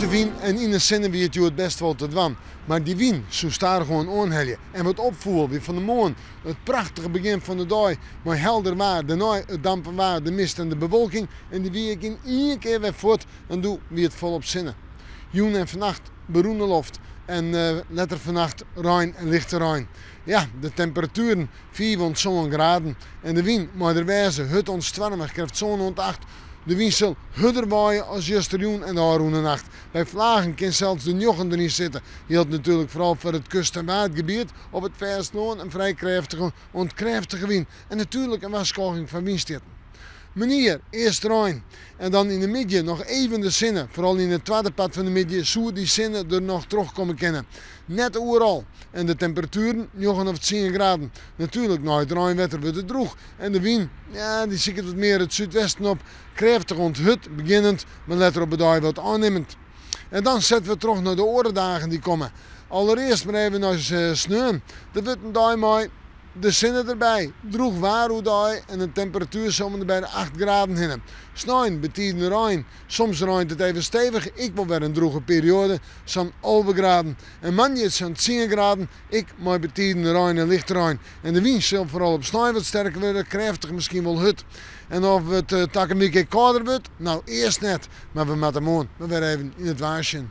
Ut de wyn en yn de sinne wie it hjoed bêst wol te dwaan. Mar dy wyn soe stadichoan oanhelje en wat opfoel wie fan 'e moarn it prachtige begjin fan de dei mei helder waar, dêrnei it dampe waar, de mist en de bewolking en dy wie ek yn ien kear wer fuort en doe wie it folop sinne. Jûn en fannacht berûne loft en letter fannacht rein en lichte rein. Ja, de temperatueren fiif oant sân graden en de wyn mei der wêze, hurd oant stoarmich, krêft sân oant acht. De wyn sil hurder waaie as justerjûn en de ôfrûne nacht. By flagen kin sels de njoggen deryn sitte. Jildt natuerlik foaral foar it kust en waadgebiet op it fêstelân in frij krêftige oant krêftige wyn en natuerlik in warskôging foar wynstjitten. Moarnier, earst rein en dan yn de middei noch even de sinne. Foaral yn it twadde part fan de middei soe dy sinne der noch trochkomme kinne. Net oeral. En de temperatueren, njoggen of tsien graden. Natuerlik nei it reinwetter wurdt it drûch en de wyn, ja, dy siket wat mear it súdwesten op. Krêftich oant hurd begjinnend, mar letter op 'e dei wat ôfnimmend. En dan sette we troch nei de oare dagen dy't komme. Allerearst mar even nei sneon. Dat wurdt in dei mei de sinne derby, drûch waar oerdei en in temperatuer sa om en by de acht graden hinne. Snein betiden rein, soms reint it even stevich, ek wol wer in drûge perioade, sa'n 11 graden. En moandei it sa'n tsien graden, ek mei betiden rein en lichte rein. En de wyn sil foaral op snein wat sterker wurde, krêftich miskien wol hurd. En oft it takom wike ek kâlder wurdt? No, earst net. Mar we moatte moarn mar wer even yn it waar sjen.